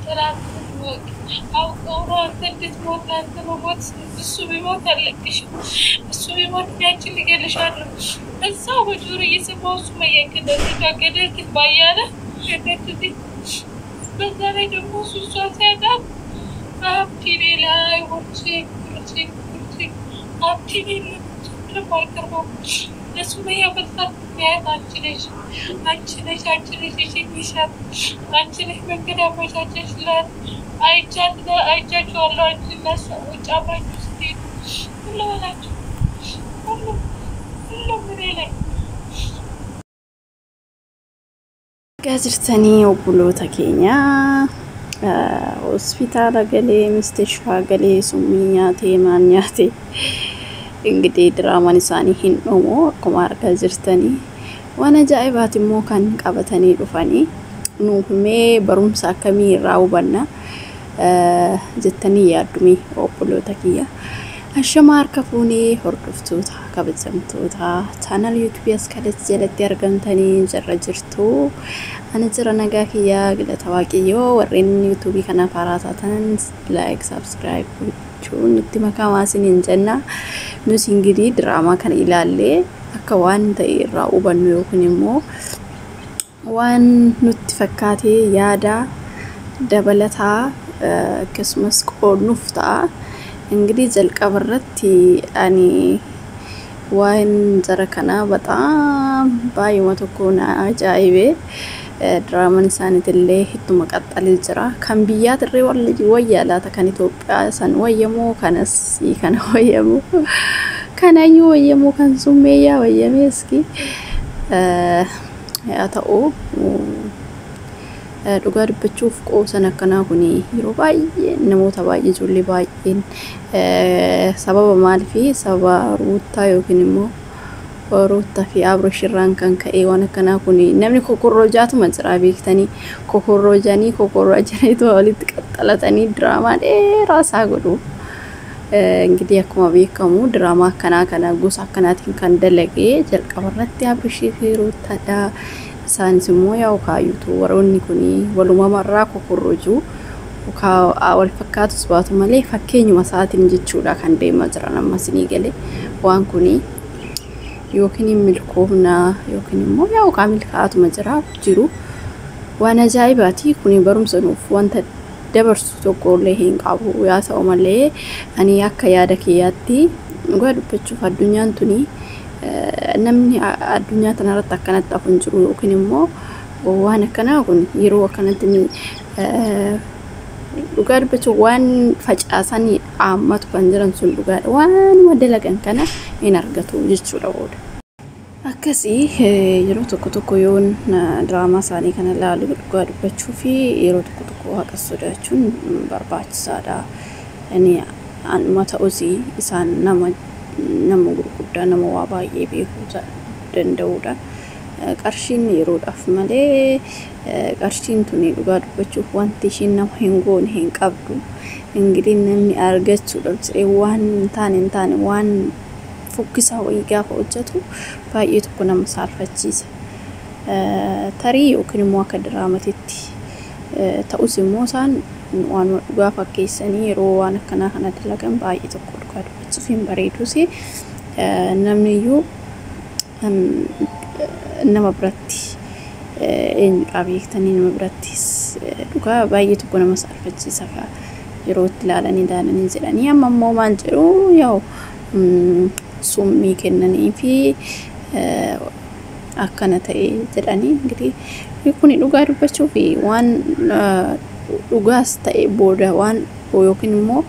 ጥላትን ወቅ አውቀው ነው አንተ እንድትሞት ለአንተ መሞት እሱ ቢሞት አለቅሽም፣ እሱ ቢሞት እኔ አንቺን እገልሻለሁ። እዛው በጆሮ እየሰማሁ እሱ መያገደል ገደል ትግባ እያለ ገደል። በዛ ላይ ደግሞ እሱ እሷን ሲያጣት ሀብቴ ላይ ወርቼ ወርቼ ወርቼ ሀብቴ ምንም አልቀርበውም። ለሱመያ መልፋት ምክንያት አንቺ ነሽ፣ አንቺ ነሽ፣ አንቺ ነሽ የሸኘሻት፣ አንቺ ነሽ መንገድ አመቻቸሽላት። አይቻት አይቻችኋለሁ። አንቺ እና እሷ ውጭ አብራችሁ ስትሄዱ ሁሉ በላችሁ ሁሉም ሁሉም እኔ ላይ Egaa jirtanii obboloota keenya hospitaala galee mistishfaa galee summii nyaatee maal nyaatee እንግዲህ diraamaan isaanii hin dhumu akkuma argaa jirtanii waan ajaa'ibaati immoo kan qabatanii dhufanii nuuf mee barumsa akkamii irraa hubanna jettanii yaaddumee obboloota kiyya. Ashama harka fuunee hordoftoota kabajamtoota chaanal yuutuubii as kalatti jalatti argamtanii jirra jirtu. Ani jira nagaa kiyyaa galata waaqayyoo warreen yuutuubii kanaaf haaraa taatan laayik sabskiraayib gochuun itti makamaa isiniin jenna. Nus ingirii diraamaa kana ilaallee akka waan ta'e irraa hubannu yookiin immoo waan nutti fakkaatee yaada dabalataa akkasumas qoodnuuf ta'a. እንግዲህ jalqaba irratti ani waan jara kanaa በጣም baay'uma tokko na ajaa'ibee diraamaan isaaniitillee ittuma qaxxalee jira. Kan biyyaatirree wayyaa laata kan Itoophiyaa san wayyamoo kanas kana wayyamoo kanayyuu wayyamoo kan summeeyyaa wayyamee iski haa ta'u dhugaa dubbachuuf qoosan akkanaa kun yeroo baay'ee namoota baay'ee ijoollee baay'een sababa maaliifi sababa ruuttaa yookiin immoo ruuttaa fi Abrish irraan kan ka'e waan akkanaa kun namni kokorroojaatuma jira beektanii kokorroojanii kokorroojaniitu walitti qaxxalatanii diraamaa dheeraa isaa godhu. እንግዲህ akkuma beekamu diraamaa akkanaa kana gosa akkanaatiin kan dalagee jalqaba irratti Abrishii fi Ruuttaadha. Isaanis immoo yaa'u kaayyutu warroonni kun walumamarraa kokorrojuu wal fakkaatus baatu malee fakkeenyuma isaatiin jechuudha kan deemaa jiran amma isinii galee waan kun yookiin milkoofnaa yookiin immoo yaa'u kaa milkaa'atuma jira jiru waan ajaa'ibaati kun barumsa nuuf wanta dabarsu tokko illee hin qabu yaa ta'u malee ani akka yaada kiyyaatti dhugaa dubbachuuf addunyaan tuni namni addunyaa tanarratti akkanatti hafu hin jiru yookiin immoo waan akkanaa kun yeroo akkanatti dhugaa dubbachuuf waan facaasanii haammatu kan jiran sun dhugaadha waanuma dalagan kana hin argatu jechuudha booda. Akkasii yeroo tokko tokko yoon diraamaa isaanii kana ilaalu dhugaa dubbachuu fi yeroo tokko tokko waaqa sodaachuun barbaachisaadha. Inni anuma ta'us isaan nama nama gurguddaa nama waa baay'ee beekuu danda'udha. Qarshiin yeroodhaaf malee qarshiin tuni dhugaa dubbachuuf wanti ishiin nama hin goone hin qabdu. Ingirii namni argachuudhaaf jedhee waan hin taane hin taane waan fokkisaa wayii gaafa hojjetu baay'ee tokko nama saalfachiisa. Tarii yookiin immoo akka diraamatitti ta'us immoo isaan waan dhugaa fakkeessanii yeroo waan akkanaa kana dalagan baay'ee tokko dhugaa dubbachuuf hin bareedus namni iyyuu nama biratti eenyudha beektanii nama birattis dhugaa baay'ee tokko nama saalfachiisa yeroo itti ilaalanii ilaalanii jedhanii amma immoo maal jedhu yaa'u summii kennanii fi akkana ta'e jedhanii እንግዲህ kun dhugaa dubbachuu fi waan dhugaas ta'e booda waan yookiin immoo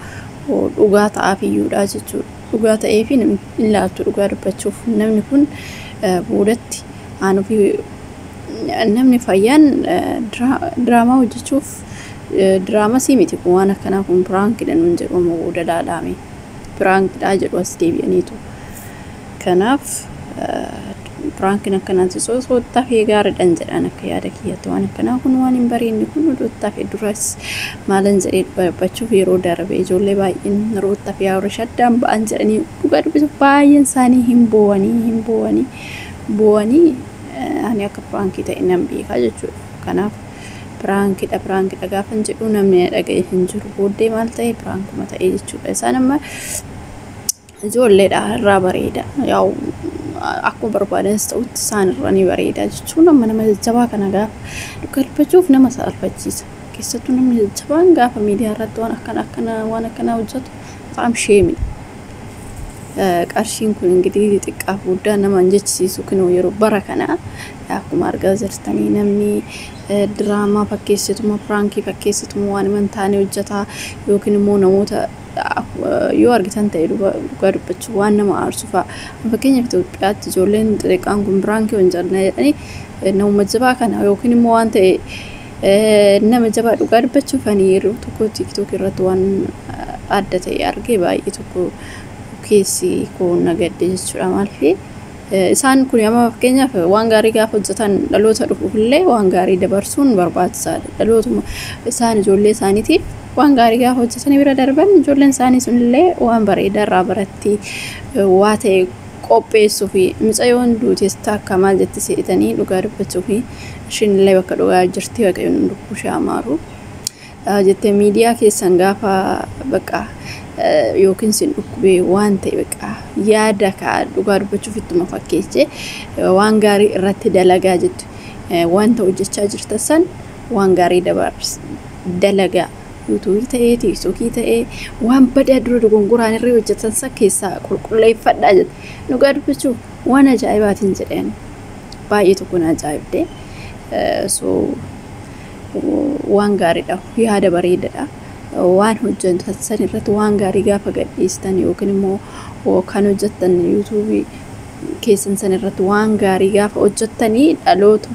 dhugaa ta'aaf iyyuudha jechuudha. Dhugaa ta'ee fi hin laattu dhugaa dubbachuuf namni kun boodatti aanuu fi namni fayyaan diraamaa hojjechuuf diraamaa sii miti kun waan akkanaa kun piraankidha nuun jedhu amma booda laalaame piraankidha jedhu as deebi'aniitu. Kanaaf piraankiin akkanaatti osoo tafee gaariidhaan jedhaan akka yaada kiyyatti waan akkanaa kun waan hin bareedne kun oduu tafee duras maalan jedhee dubbachuuf yeroo darbe ijoollee baay'een yeroo tafee Abrish addaan ba'an jedhanii dhugaa dubbisuuf baay'een isaanii hin boo'anii hin boo'anii boo'anii ani akka piraankii ta'e nan beekaa jechuudha. Kanaaf Prankiidha, prankiidha gaafan jedhu namni na dhaga'e hin jiru. Booddee maal ta'e? Prankuma ta'e jechuudha. Isaan amma ijoolleedha, irraa bareeda. Yaa'u akkuma barbaadanis ta'utti isaan irra ni bareeda jechuun amma nama jajjabaa kana gaafa dhugaa dubbachuuf nama saalfachiisa. Keessattuu namni jajjabaan gaafa miidiyaa irratti waan akkana akkana waan akkanaa hojjetu በጣም shame dha. Qarshiin kun እንግዲህ xiqqaaf guddaa nama hin jechisiisu. Kunoo yeroo bara kana akkuma argaa jirtanii namni diraamaa fakkeessituma, prankii fakkeessituma waan hin taane hojjeta yookiin immoo namoota yoo argitan ta'e, dhugaa dubbachuu waan nama aarsu fa'a. Fakkeenyaaf, Itoophiyaatti ijoolleen xixiqqaan kun prankii hojjanna jedhanii nama jabaa kana yookiin immoo waan ta'e nama jabaa, dhugaa dubbachuuf ani yeroo tokko TikTok irratti waan adda ta'e argee baay'ee tokko keessi koo na gadde jechuudha. Maaliif isaan kun amma fakkeenyaaf waan gaarii gaafa hojjetan dhaloota dhufuufillee waan gaarii dabarsuun barbaachisaadha. Dhalootuma isaan ijoollee isaaniitiif waan gaarii gaafa hojjetanii bira darban, ijoolleen isaanii sunillee waan bareedaa irraa baratti waa ta'e qopheessuu fi mucayyoon duutes takka maal jetti seetanii, dhugaa dubbachuu fi ishiin illee bakka dhugaa jirti, Waaqayyoon lubbuu ishee amaaru jettee, miidiyaa keessan gaafa bakka yookiin sin dhukkubee waan ta'e bakka yaada kaa dhugaa dubbachuuf ittuma fakkeessee waan gaarii irratti dalagaa jettu, wanta hojjechaa jirtan san waan gaarii dabars dalagaa. YouTubeii ta'ee, TikTokii ta'ee, waan badaa dura dogongoraan irra hojjetan san keessaa qulqulleeffadhaa jette. Dhugaa dubbachuuf waan ajaa'ibaatiin jedheen, baay'ee tokko na ajaa'ibde. So waan gaariidha, yaada bareedaadha. Waan hojjetan san irratti waan gaarii gaafa gadhiistan yookiin immoo kan hojjettan YouTubeii keessan san irratti waan gaarii gaafa hojjettanii, dhaloota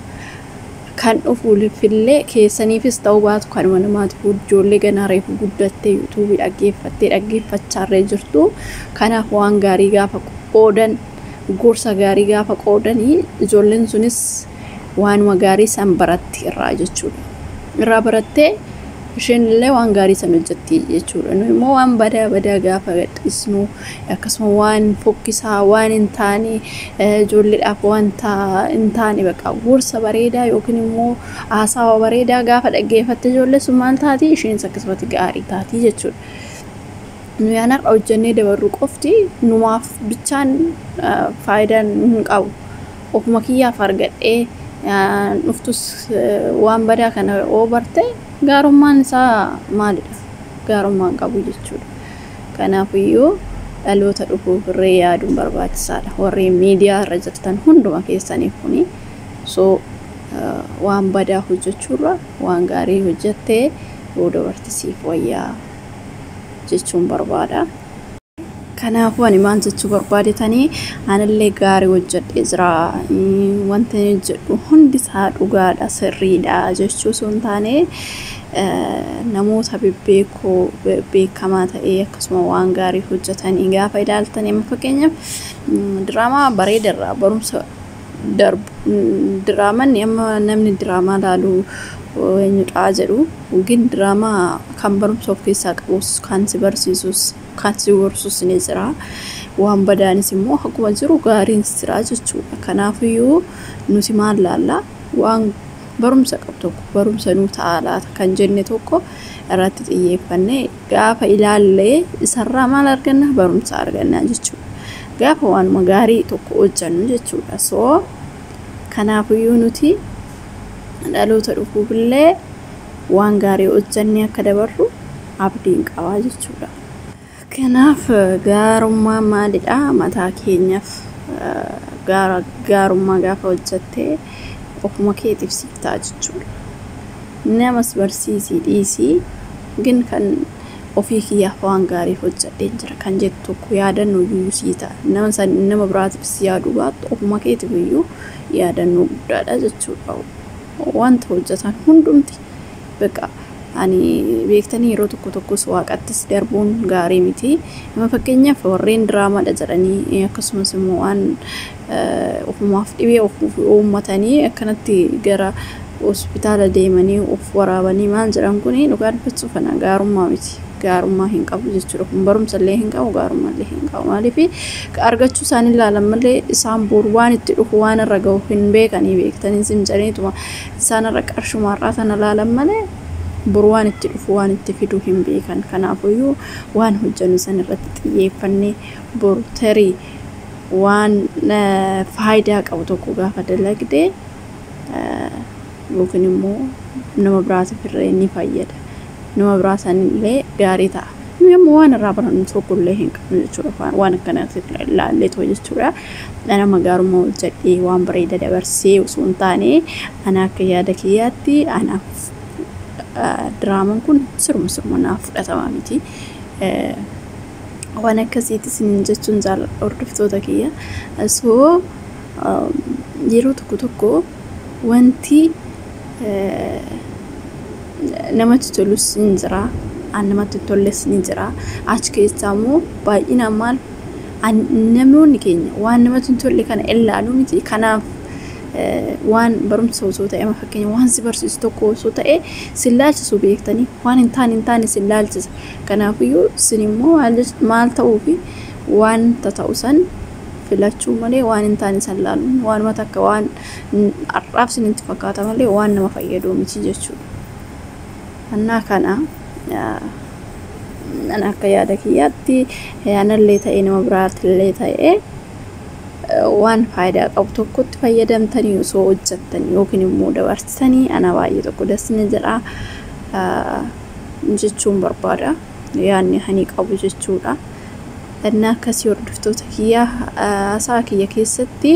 kan dhufuufillee, keessaniifis ta'uu baatu kanuma namaatiif, ijoollee ganaa reefu guddattee YouTubeii dhaggeeffattee dhaggeeffachaarree jirtu. Kanaaf waan gaarii gaafa qoodan, gorsa gaarii gaafa qoodanii, ijoolleen sunis waanuma gaarii san baratti irraa jechuudha. Irraa barattee isheen illee waan gaarii san hojjetti jechuudha. Nu immoo waan badaa badaa gaafa gadhiisnu, akkasuma waan fokkisaa, waan hin taane, ijoolleedhaaf wanta hin taane, bakka gorsa bareedaa yookiin immoo haasawa bareedaa gaafa dhaggeeffatte, ijoollee sun maal taati? Isheenis akkasumatti gaarii taati jechuudha. Nu yaan har'a hojjennee dabarru qofti numaaf bichaan faayidaa hin qabu. Ofuma kiyyaaf argadhee dhuftus waan badaa kana oo barte gaarummaan isaa maalidha? Gaarummaan qabu jechuudha. Kanaafiyyuu dhaloota dhufuuf irree yaaduun barbaachisaadha. Warreen miidiyaa irra jirtan hunduma keessaniif kuni so waan badaa hojjechuurra waan gaarii hojjettee yoo dabarte siif wayyaa jechuun barbaada. Kanaafuu ani maal jechuu barbaadetanii, anillee gaarii hojjedhee jira. Wanta inni hojjedhu hundi isaa dhugaadha, sirriidha jechuu osoo hin taane, namoota bebbeekoo beekamaa ta'ee akkasuma waan gaarii hojjetanii gaafa ilaaltan, amma fakkeenyaaf diraamaa bareedarraa barumsa darbu, diraamaan amma namni diraamaa laalu eenyudha jedhu, ግን diraamaa kan barumsa of keessaa qabus, kan si barsiisus, kan si gorsus ni jira. Waan badaanis immoo akkuma jiru gaariinis jira jechuudha. Kanaafiyyuu nuti maal laallaa? Waan barumsa qabu tokko, barumsa nuu ta'a laata kan jenne tokko irratti xiyyeeffannee gaafa ilaallee, isarraa maal arganna? Barumsa arganna jechuudha. Gaafa waanuma gaarii tokko hojjennu jechuudha. So kanaafiyyuu nuti dhaloota dhufuufillee waan gaarii hojjennee akka dabarru abdiin qabaa jechuudha. Kanaaf gaarummaa maalidha? Mataa keenyaaf gaarummaa gaafa hojjettee ofuma keetiif siif ta'a jechuudha. Namas barsiisii dhiisii, ግን kan ofii kiyyaaf waan gaarii hojjedheen jira kan jettu tokko yaadannoo iyyuu sii ta'a. Nama san nama biraatiif si yaaduu baattu ofuma keetiif iyyuu yaadannoo guddaadha jechuudha. Wanta hojjetan hundumti በቃ ani beektanii yeroo tokko tokkos waaqattis darbuun gaarii miti. Nama fakkeenyaaf warreen diraamaadha jedhanii akkasumas immoo waan ofumaaf dhibee of uummatanii akkanatti gara hospitaala deemanii of waraabanii maal jedhan, kuni dhugaa dubbachuuf ana gaarummaa miti. Gaarummaa hin qabu jechuudha. Kun barumsa illee hin qabu, gaarummaa illee hin qabu. Maaliif argachuu isaanii ilaalan malee isaan boru waan itti dhufu, waan irra gahu hin beekanii. Beektanii simcaniituma isaan irra qarshuma har'aa sana ilaalan malee boru waan itti dhufu, waan itti fidu hin beekan. Kanaafuyyuu waan hojjennu san irratti xiyyeeffannee boru tarii waan faayidaa qabu tokko gaafa dalagde yookiin immoo nama biraatiif illee ni fayyada. Nama biraa sanillee gaarii ta'a. Nu immoo waan irraa barannu tokko illee hin qabnu jechuudha. Waan akkanaatti ilaallee too jechuudha. Nama gaarummaa hojjedhee waan bareeda dabarsee osoo hin taane, ana akka yaada kiyyaatti anaaf diraamaan kun siruma siruma naaf fudhatama miti. Waan akkasiitti isiniin jechuun jaalladha, hordoftoota kiyya. So yeroo tokko tokko wanti namatti tolus ni jira, an namatti tolles ni jira. Achi keessaa immoo baay'inaan maal, namoonni keenya waan namatti hin tolle kana ilaaluu miti. Kanaaf waan barumsa osoo ta'e, amma fakkeenya waan si barsiisu tokko osoo ta'e, si laalchisu beektanii, waan hin taane si laalchisa. Kanaafiyyuu isin immoo maal ta'uufi wanta ta'u san filachuu malee waan hin taane san laaluun waanuma takka waan har'aaf isinitti fakkaata malee waan nama fayyadu miti jechuudha. Annaa kana an akka yaada kiyyaatti anallee ta'e nama biraatillee ta'e waan faayidaa qabu tokkotti fayyadamtanii osoo hojjettanii yookiin immoo dabarsitanii ana baay'ee tokko dasni jedha jechuun barbaada. Yaadni hani qabu jechuudha. Innaa akkasii, hordoftoota kiyyaa, haasaa kiyya keessatti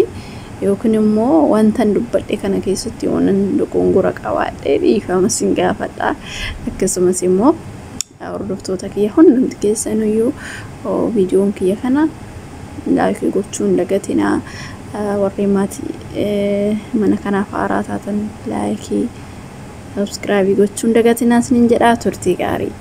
yookiin immoo wanta dubbadhe kana keessatti yoonan dogongora qabaadhe dhiifama sin gaafadha. Akkasumas immoo hordoftoota kiyya hundumti keessanuyyuu viidiyoon kiyya kana like gochuu hin dagatinaa. Warreen maatii mana kanaaf haaraa taatan like, subscribe gochuu hin dagatinaa isiniin jedhaa. Turtii gaarii.